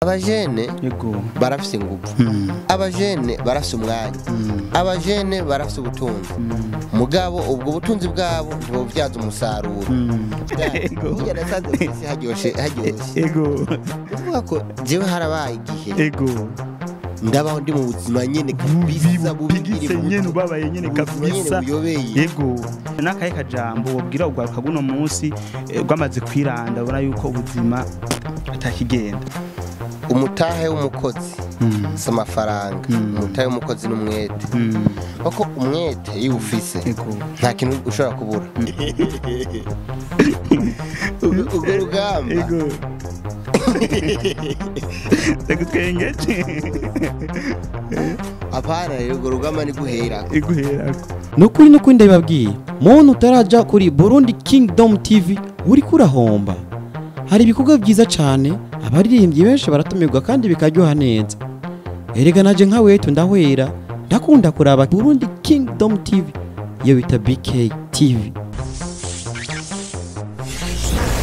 Abajene barafise inguvu, abajene barafise umwanya, abajene barafise ubutunzi, mugabo ubwo butunzi bwabo ntibubyaza umusaruro. Burya nasanze kw'isi haryoshe haryoshe. Kuvuga ko jewe harabaye igihe ndabaho ndi mu buzima nyene kabisa, bubigitse nyene, ubabaye nyene kabisa. Yego, nakaye kajambo wobwira ugwaruka guno munsi rwamaze kwiranda, ubona yuko ubuzima atakigenda. Umutahe w'umukozi si amafaranga, umutahe w'umukozi n'umwete, kuko umwete iyo ufise nta kintu ushobora kubura. Urwo rugamba ndagutwengeje. Apana rero, urwo rugamba ni guherako. Iguherako. Nukuri nukuri ndabibabwiye, muntu utaraja kuri Burundi Kingdom TV uriko urahomba. Hari ibikorwa byiza cyane, abaririmbyi benshi baratumirwa kandi bikaryoha neza. Erega naje nka wetu ndahwera, ndakunda kuraba Burundi Kingdom TV, iyo bita BK TV.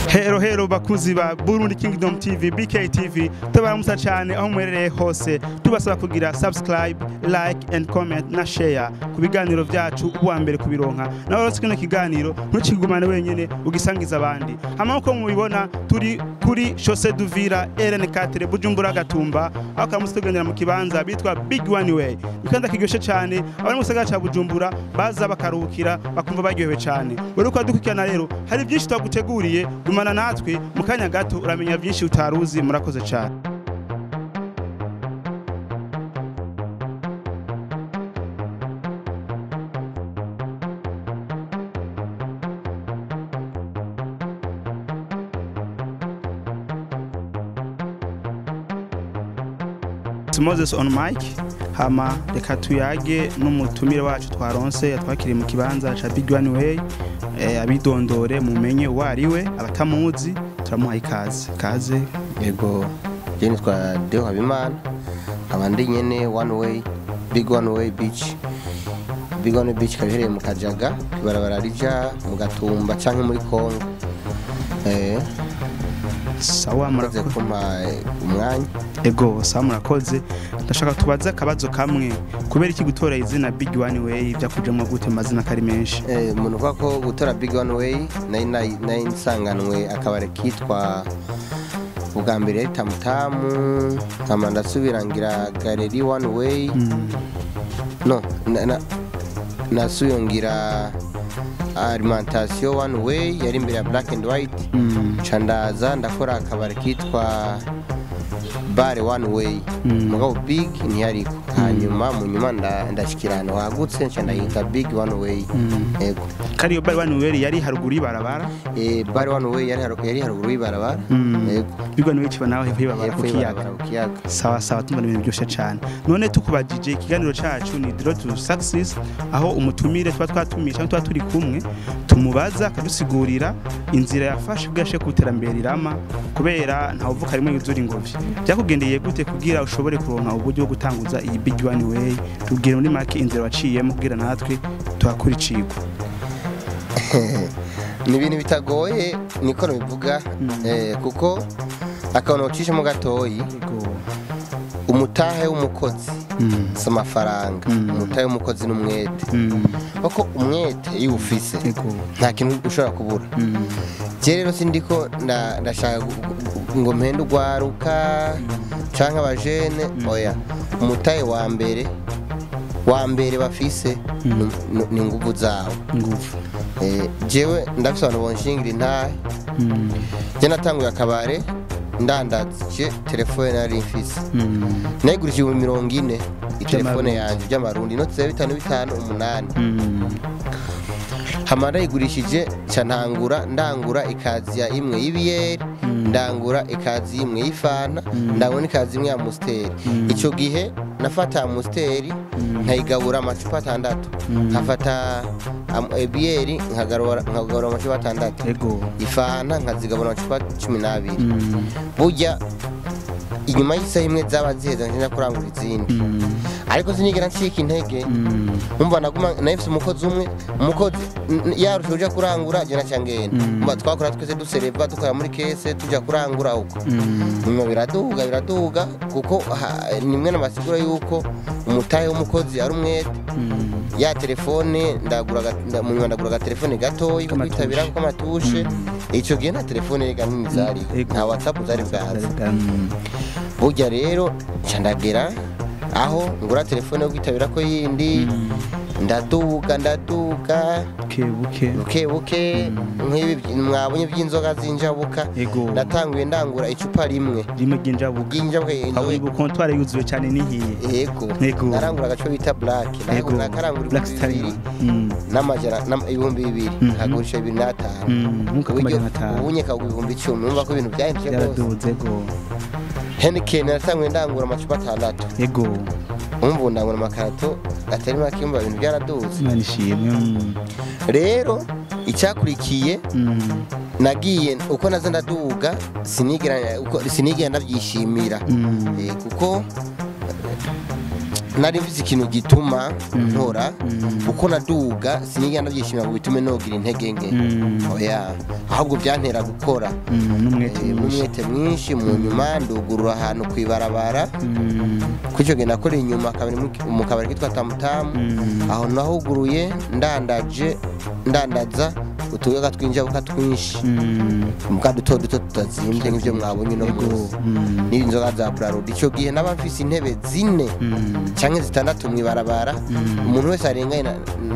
Hero hero bakuzi ba Burundi Kingdom TV, BK TV, tubaramusa cyane aho muherereye hose, tubasaba kugira subscribe, like and comment na share ku biganiro byacu uwa mbere kubironka. Nawe rero kino kiganiro ntukigumane wenyene, ugisangiza abandi. Hama uko mubibona turi kuri Chaussée d'Uvira RN4 Bujumbura Gatumba, aho kamusi tugendera mu kibanza bitwa Big One Way. Ikibanza kiryoshe cyane, abari mu gisagara ca Bujumbura baza bakaruhukira bakumva baryohewe cyane. Uri uko dukurikirana rero hari byinshi twaguteguriye, gumana natwe mu kanya gato uramenya byinshi utaruzi. Murakoze cyane. Moses on mic, hama reka tuyage n'umutumire wacu twaronse yatwakiriye mu kibanza ca Big One Way, abidondore mumenye uwo ariwe, abatamuzi turamuha ikaze. Kaze. Yego, je nitwa Deo Habimana, nkaba ndi nyene One Way, Big One Way Beach. Big One Way Beach kaherereye mu Kajaga, ibarabara rija mu Gatumba canke muri Kongo. Sawa, murakoze kumpa umwanya. Ego, sawa, murakoze. Ndashaka tubaze akabazo kamwe. Kubera iki gutora izina Big One Way byakujemwo gute, mazina kari menshi? Umuntu uvuga ko gutora Big One Way, nari nsanganwe akabare kitwa ubwa mbere yari Tamutamu, nkama ndasubira ngira Galerie One Way. No, nasubiye ngira Alimentation One Way yari imbere ya Black and White. Nca ndaza ndakora akabare kitwa Bare One Way, mugabo Big ntiyariko. Hanyuma mu nyuma ndashikira ahantu hagutse, nca ndayita Big One Way. Yego. Kariyo Bare One Way yari haruguru y'ibarabara? Bare One Way yari haruguru y'ibarabara. Yego. Big One Way kiba naho hepfo y'ibarabara ku kiyaga. Sawa sawa, tumva ibintu byose cyane. None tukubajije, ikiganiro cacu ni Draw to Success, aho umutumire tuba twatumiye cyangwa tuba turi kumwe tumubaza akadusigurira inzira yafashe kugira ashike ku iterambere rirama, kubera nta uvuka rimwe yuzura ingobyi. Byakugendeye gute kugira ushobore kuronka uburyo bwo gutanguza iyi Big One Way? Tubwire muri make inzira waciyemo kugira natwe tuhakura icigwa. Ni ibintu bitagoye, niko nabivuga, kuko akantu ucishemo gatoyi, umutahe w'umukozi si amafaranga, umutahe w'umukozi n'umwete, kuko umwete iyo ufise nta kintu ushobora kubura. Je rero sindiko ndashaka ngo mpende ugwaruka canke abajene, oya, umutahe wa mbere bafise ni nguvu zawe. Nguvu. Jewe ndafise abantu bonshingira intahe. Je natanguye akabare ndandaje telefone nari mfise, nayigurishije ibihumbi 40 itelefone yanje by'amarundi, inoti za 5 5 8. Hama ndayigurishije nca ntangura ndangura ikazi ya imwe y'ibiyeri, ndangura ikazi imwe y'ifanta, ndangura ikazi imwe ya Amstel. Ico gihe nafata Amstel nkayigabura amacupa 6, nkafata ebiyeri nkagabura amacupa 6, ifanta nkazigabura amacupa 12. Burya inyuma y'isaha imwe zaba ziheza nje kurangura izindi. Ariko sinigera ncika intege. Umva naguma nahifise umukozi umwe, umukozi yarusha uja kurangura je naca ngenda. Umva twakora twese dusereva dukora muri kese tuja kurangura uko. Nyuma biraduga kuko nimwe n'amasigura yuko umutahe w'umukozi ari umwete. Ya telefone ndagura munyuma ndagura agatelefone gatoyi ko kwitabira ko amatushe. Ico gihe na telefone rega nini zari nta WhatsApp zari bwaza. Burya rero nca ndagera aho ngura telefone yo kwitabira ko yindi ndaduga buke buke nk'ibi mwabonye by'inzoga zinjabuka. Natanguye ndangura icupa rimwe ry'injabuka abo comptoir yuzuye cyane nihiye. Yego narangura agaco bita black, nakarangura Black n'amajana 2000 nkagurisha 2005 ubunye kagura 10,000. Numva ko ibintu byahindutse byaraduze. Yego Heineken natanguye ndangura amacupa 6. Yego umva ndangura amakarato atari make, umva ibintu byaraduze. Imana ishimwe. Rero icyakurikiye nagiye uko naza ndaduga sinigera ndabyishimira kuko nari mfise ikintu gituma nkora. Uko naduga sinigera ndabyishimira ngo bitume nogira intege nke. Oya, ahubwo byantera gukora n'umwete mwinshi. Mu nyuma ndugurura ahantu kwibarabara kucyo gihe nakora inyuma kabari mu kabari kitwa Tamutamu. Aho nahuguruye ndandaza utuyoga twinjabuka twinshi muka duto duto tutazimbye nk'ivyo mwabonye no munsi n'inzoga za Brarudi. Ico gihe naba mfise intebe 4 canke 6 mwibarabara. Umuntu wese arengaye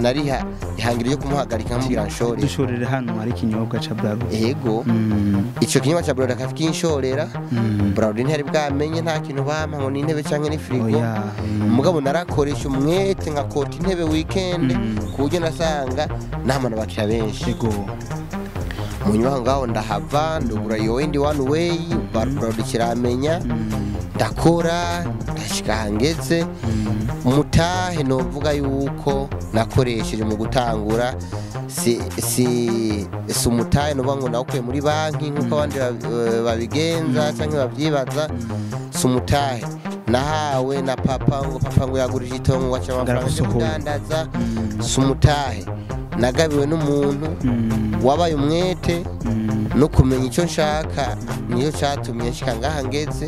nariha ihangiro ryo kumuhagarika nkamubwira nshore dushorere hano hari ikinyobwa ca Brarudi. Yego ico kinyobwa ca Brarudi akakinshorera. Brarudi ntiyari bwamenye nta kintu bampa ngo n'intebe canke ni frigo. Mugabo narakoresha umwete nkakota intebe weekend ku buryo nasanga namana bakira benshi. Mu nyuma ngaho ndahava ndugura yo indi one way Brarudi kiramenya ndakora ndashika hangeze. Mutahe novuga yuko nakoresheje mu gutangura si umutahe novuga ngo nawukuye muri banki nkuko abandi babigenza canke babyibaza. Si umutahe nahawe na papa ngo papa ngo yagurije itongo ngo aca amafaranga yo kudandaza. Si umutahe nagabiwe n'umuntu wabaye umwete no kumenya icyo nshaka, niyo cyatumye nshika ngaha ngeze.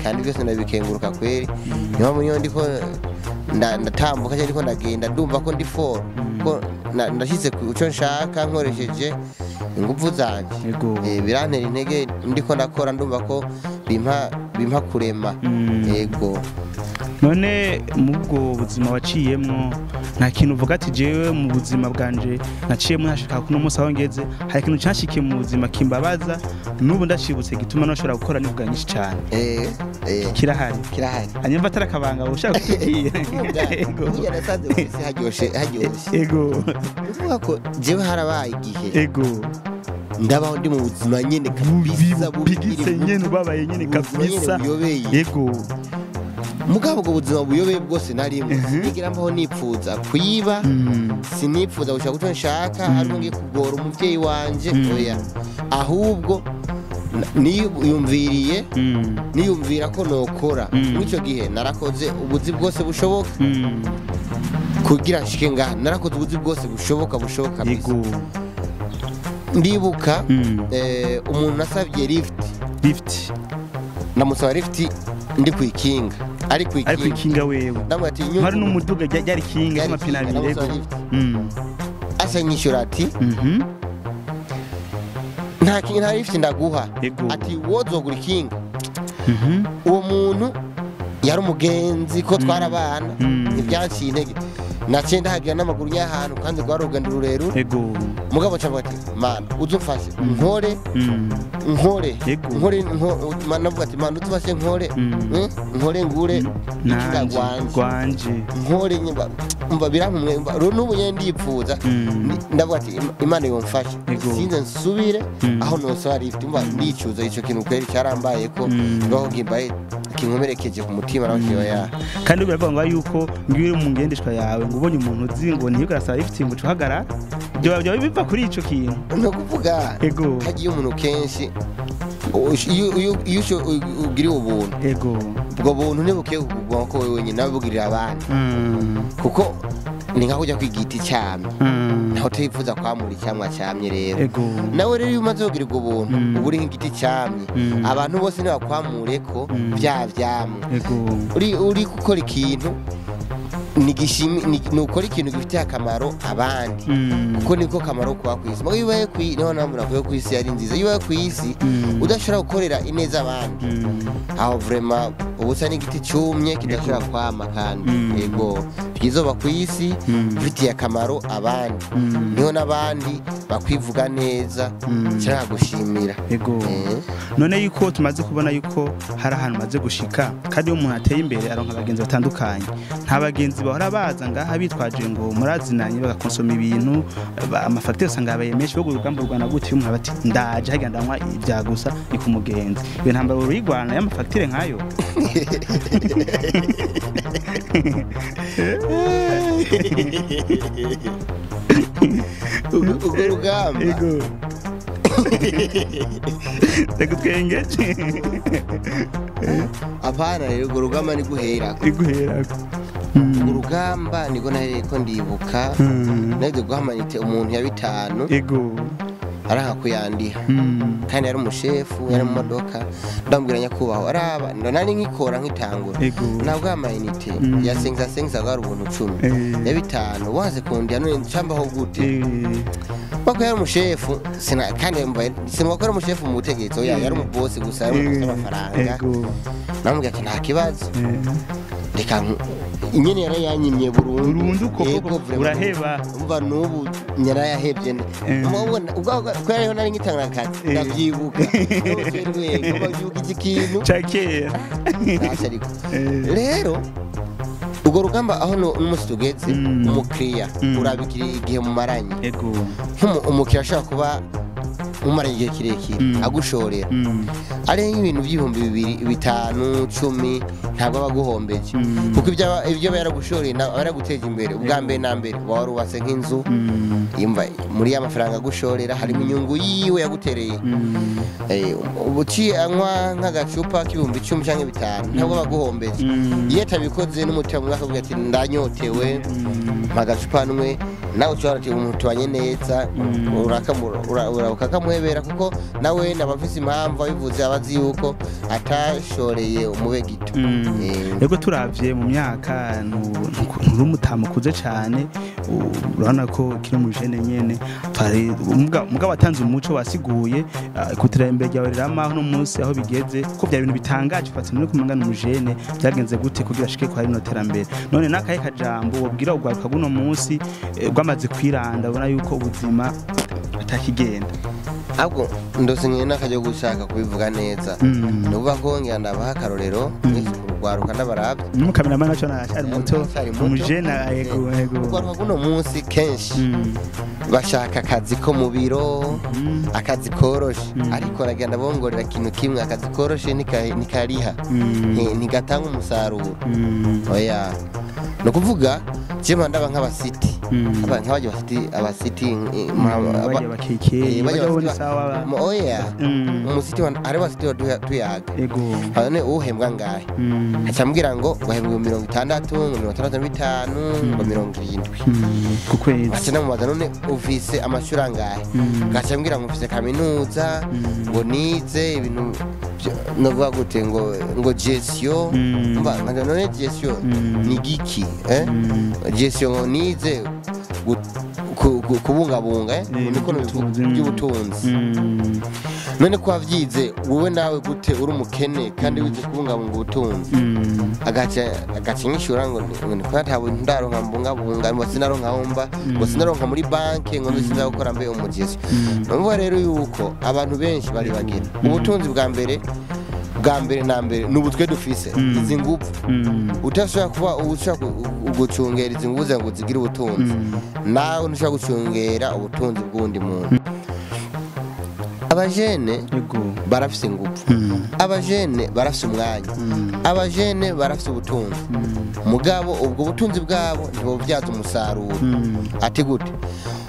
Kandi byose ndabikenguruka kweri. Niyo mpamvu ndiko ndatambuka cyangwa ndiko ndagenda ndumva ko ndi fort ko ndashyize ku cyo nshaka nkoresheje ingufu zanje. Birantera intege ndiko ndakora ndumva ko bimpa kurema. Yego. None mubwo buzima waciyemwo nta kintu uvuga ati jewe mu buzima bwanje naciyemwo hashika kuno munsi aho ngeze hari ikintu canshikiye mu buzima kimbabaza n'ubu ndacibutse gituma noshobora gukora nivuga nyinshi cyane. Kirahari hanyuma atarakabanga ushaka kutubwira. Yego nasanze ufise haryoshe. Yego uvuga ko jewe harabaye igihe. Yego ndabaho ndi mu buzima nyene kabisa bugise nyene ubabaye nyene kabisa. Yego mugabo ubwo buzima buyobeye bwose narimwe sinigera mbaho nipfuza kuyiba, sinipfuza gushaka icyo nshaka ariko ngiye kugora umuvyeyi wanje. Oya, ahubwo niyumviriye niyumvira ko nokora. Mw'ico gihe narakoze ubuzi bwose bushoboka kugira nshike ngaha. Narakoze ubuzi bwose bushoboka. Ndibuka umuntu nasabye lift ndamusaba lift ndi kwikinga ari kwikinga wewe ndamwe ati hari n'umuduga ryari kinga y'amapine abiri. Yego asa nyishura ati nta kinga nta lift ndaguha. Ati wozogura ikinga. Uwo muntu yari umugenzi ko twarabana ntibyanciye intege. Naciye ndahagira n'amaguru y'ahantu kandi rwari urugendo rurerure. Yego mugabo cavuga ati mana uzumfashe nkore mana avuga ati mana uzumfashe nkore nkore ngure ikinga gwanje nkore mba birankumwe n'ubu nyene ndipfuza ndavuga ati Imana yomfashe sinze nsubire aho nosaba lift. Mba ndicuza ico kintu kweri cyarambaye ko ngaho gimbaye kinkomerekeje ku mutima naho kiba ya. Kandi biravuga ngo yuko ngiye mu ngendeshwa yawe ngo ubonye umuntu uzi ngo ntiyuko arasaba lift ngo uhagarara byo biva kuri ico kintu. No kuvuga hagiye umuntu kenshi iyo ugiriye ubuntu. Yego Ubwo buntu ntibukiye kugwa ko wewe wenyine, nawe bugirira abandi, kuko ni nka kujya kwiga igiti cyamye, ntaho utifuza kwamura icyamwa cyamye. Rero nawe rero iyo umaze kugira ubwo buntu, uba uri nk'igiti cyamye, abantu bose ntibakwamure ko bya vyamwa. Uri gukora ikintu ni ukora ikintu gifitiye akamaro abandi, kuko niko kamaro kuba ku isi. Mugabo iyo ubaye ku isi, niho navuga ko ku isi ari nziza. Iyo ubaye ku isi udashobora gukorera ineza abandi, aho vraiment uba usa n'igiti cyumye kidashobora kwama. Kandi yego, byiza ku isi bifitiye akamaro abandi, niho n'abandi bakwivuga neza cyangwa gushimira. None yuko tumaze kubona yuko hari ahantu maze gushika, kandi iyo umuntu ateye imbere aronka abagenzi batandukanye, nta bagenzi bahora baza ngaha bitwaje ngo murazinanye bagakonsoma ibintu, amafagitire usanga yabaye menshi. Bo urugamba rwana gute iyo umuntu aba ati ndaje harya ndanywa ibya gusa ni ku mugenzi, iyo ntambara uruyigwana y'amafagitire nkayo? Urwo rugamba, ndagutwengeje. Apana, rero urwo rugamba ni guherako. Iguherako. Urwo rugamba niko nahereye ko ndibuka naheze guha amayinite umuntu ya 5, aranka kuyandiha, kandi yari umushefu, yari mu modoka. Ndamubwira: "Nyakubahwa, araba nari nkikora nkitangura, nabwo amayinite ya sengisa sengisa bwari ubuntu 10 ya 5, waze kundiha none ncambaho gute?" Bako yari umushefu, sina kandi mbaye sinuba ko ari umushefu mu butegetsi, oya, yari umubosi gusa, yari umuntu afite amafaranga. Namubwira ati: "Nta kibazo, reka nyene." Yarayanyimye burundu. Burundu koko? Yego, vraiment. Uraheba? Umva, n'ubu yarayahebye. Mubona ubwo ko yariho nari ngitanga akazi, ndavyibuka. Rwego bavyibuka iki kintu ca kera. Ntacyo ariko. Rero urwo rugamba aho n'umunsi tugeze, umukiriya urabikira igihe mumaranye. Umukiriya ashobora kuba mumaranye igihe kirekire, agushorera ari nk'ibintu by'ibihumbi 2, 5, 10, ntabwo aba aguhombeje, kuko ibyo aba yaragushoreye aba yaraguteje imbere. Ubwa mbere na mbere uba warubatse nk'inzu, yumva muri ya mafaranga agushorera harimo inyungu yiwe yagutereye. Uciye anywa nk'agacupa k'ibihumbi 10 cyangwa 5, ntabwo aba aguhombeje. Iyo atabikoze n'umutima mwiza akavuga ati: "Ndanyotewe, mpa agacupa nywe," nawe ushobora ati umuntu tubanye neza, ukakamuhebera, kuko nawe aba afise impamvu abivuze, aba azi yuko atashoreye umube gito. Ego, turavye mu myaka nturi umutama ukuze cane, urabona ko kiri mu jene nyene. Mugabo watanze umuco, wasiguye ku iterambere ryawe rirama uno munsi aho bigeze, ko bya bintu bitangaje ufatse muri kumangana umujene byagenze gute kugira ashike kwa rino terambere. None nakahe kajambo wobwira urwaruka rw'uno munsi rwamaze kwiranda, ubona yuko ubuzima atakigenda? Ahubwo ndose nyine n'akajya gushaka kubivuga neza, ni ukuvuga ko ngira ndabaha akarorero mwese urwaruka ndabarabye. N'umukameramani wacu aracyari muto. Aracyari muto. Umujene, yego. Urwaruka rw'uno munsi kenshi bashaka akazi ko mu biro, akazi koroshe, ariko aragenda bongorera ikintu kimwe: akazi koroshe ntikariha, ntigatanga umusaruro. Oya, ni ukuvuga jewe ndaba nk'abasiti, nk'abajya basiti, abasiti bajya bakekeye. Bajya bajya babona basiti isawa. Oya, umusiti hari abasiti tuyaga, none uhembwa ngahe? Aca ambwira ngo wahembwa 60, ngo 65, ngo 70. Ku kwezi? Aca ndamubaza: "None ufise amashuri angahe?" Gaca ambwira ngo mfise kaminuza, ngo nize ibintu novuga gute, ngo gestion. Mba nkaja: "None gestion ni giki, eh?" Gestion ngo nize kubungabunga, eh? Niko nobivuga, by'ubutunzi. By'ubutunzi. None ko wavyize wowe nawe gute uri umukene kandi wize kubungabunga ubutunzi? Agaca nyishura ngo niko ntabwo ndaronka mbungabunga, ngo sinaronka homba, ngo sinaronka muri banki, ngo sinza gukora mbe umugezi. Numva rero yuko abantu benshi bari bagira ubutunzi bwa mbere, bwa mbere na mbere ni ubutwe dufise izi nguvu. Udashobora kuba ushaka gucungera izi nguvu zawe ngo zigire ubutunzi, nawe ntushobora gucungera ubutunzi bw'undi muntu. Abajene barafise ingufu, abajene barafise umwanya, abajene barafise ubutunzi, mugabo ubwo butunzi bwabo ntibubyaza umusaruro. Ati gute?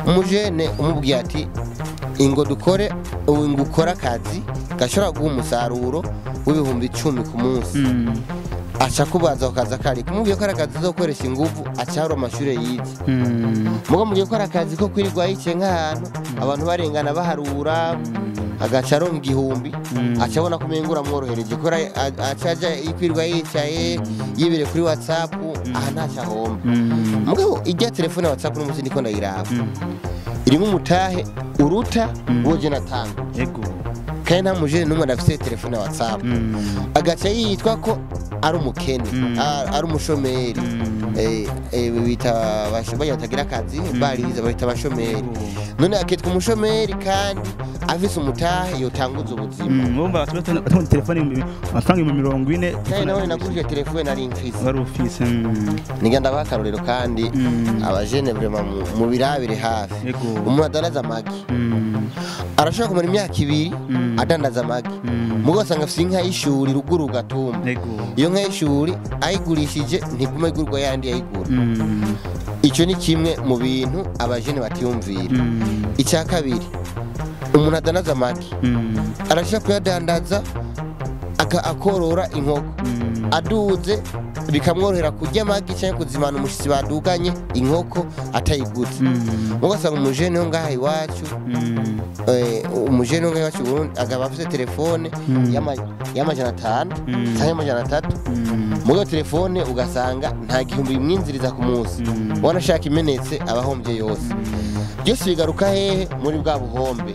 Umujene umubwiye ati: "Ingo dukore ubu, ngo ukore akazi gashobora guha umusaruro w'ibihumbi 10 ku munsi," Aca kubaza akazi akari kumubwiye ko ari akazi uzokoresha inguvu, aca hari amashure yize. Mugo mugiye ko ari akazi ko kwirirwa yicaye nk'ahantu abantu barengana baharura, agaca aronka 1000, aca abona ko umenga uramworohereje kubera aca aja kwirirwa yicaye yibere kuri WhatsApp, aha ntaco ahomba. Mugabo irya telefone ya WhatsApp n'umusi ndiko ndayiraba, irimo umutahe uruta uwo je natanga. Kandi nta mujene n'umwe adafise telefone ya WhatsApp, agaca yitwa ko ari umukene, ari umushomeri. Bita batagira akazi, barize babita abashomeri. None akitwa umushomeri kandi afise umutahe yotanguza ubuzima. Urumva batunze telefone amafaranga 40,000. Kandi nawe nagurije telefone ari mfise. Wari ufise. Niga ndabaha akarorero kandi abajene vraiment mu birabire hafi. Umuntu adandaza amagi arashobora kumara imyaka 2 adandaza amagi, mugo asanga afise inka y'ishuri ruguru gatumba. Iyo nka y'ishuri ayigurishije ntiguma igurwa yandi yayigura. Icyo ni kimwe mu bintu abajene batiyumvira. Icya kabiri, umuntu adandaza amagi arashobora kuyadandaza akorora inkoko, aduze bikamworohera kurya amagi cyangwa kuzimana umushitsi baduganye inkoko atayiguze. Mugo asanga umujene wo ngaha iwacu, umujene wo ngaha iwacu Burundi agaba afise telefone y'500 cyangwa 300, mugo telefone ugasanga nta gihumbi bimwinziriza ku munsi, wanashaka imenetse abahombye yose. Byose bigaruka hehe? Muri bwa buhombe.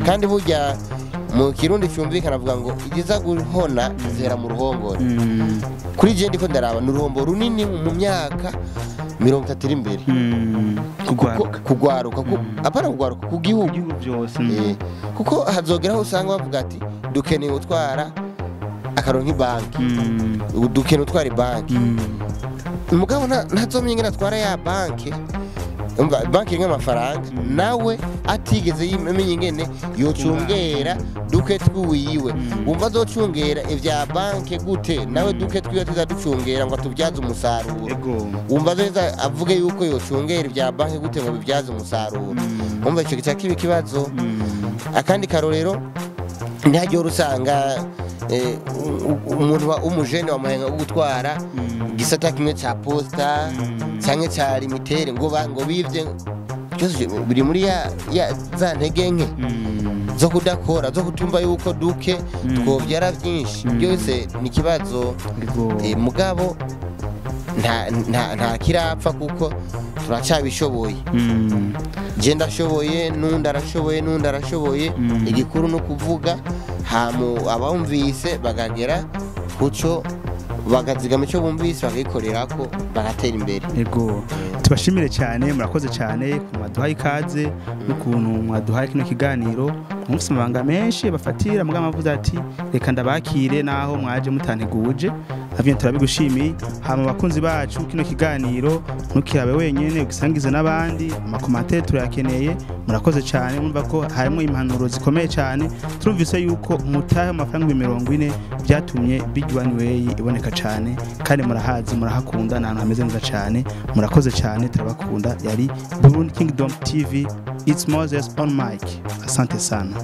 Kandi burya mu Kirundi cyumvikana avuga ngo igiza guhona zera mu ruhongore. Kuri je ndiko ndaraba ni uruhombo runini mu myaka 30 iri imbere. Kugwaruka apana kugwaruka ku gihugu byose. Kuko hazogeraho usanga bavuga ati dukeneye utwara akaronka banki, dukeneye utwara banki. Mugabo ntazomenya ingene atwara ya banki, umva banki irimwo amafaranga, nawe atigeze yimenya ingene yocungera duke twiwiwe. Wumva azocungera ivya banki gute? Nawe duke twiwe tuzaducungera ngo atubyaze umusaruro. Wumva azoza avuge yuko yocungera ivya banki gute ngo bibyaze umusaruro? Wumva ico gica kiba ikibazo. Akandi karorero, ntihagire usanga umuntu w'umujene wamuhenga wo gutwara igisata kimwe ca posta canke ca limitere ngo bivye, byose biri muri ya za ntege nke zo kudakora, zo kutumva yuko duke twovyara byinshi. Byose ni kibazo. Mugabo nta kirapfa kuko turacabishoboye. Je ndashoboye, n'undi arashoboye, n'undi arashoboye. Igikuru no kuvuga hamu abumvise bagagera kuco bagazigama icyo bumvise bakagikorerako bagatera imbere. Yego, tubashimire cyane, murakoze cyane ku mwaduhaye ikaze n'ukuntu mwaduhaye kino kiganiro. Mufite amabanga menshi bafatira mugabo avuze ati reka ndabakire naho mwaje mutanteguje, navyo turabigushimiye. Hama bakunzi bacu, kino kiganiro ntukirabe wenyene, ugisangize n'abandi, amakomantere turayakeneye. Murakoze cyane, mwumva ko harimo impanuro zikomeye cyane. Turumvise yuko mutahe amafaranga 40,000 byatumye Big One Way iboneka cyane, kandi murahazi, murahakunda, n'ahantu hameze neza cyane. Murakoze cyane, turabakunda. Yari Burundi Kingdom TV, it's Moses on mic. Asante sana.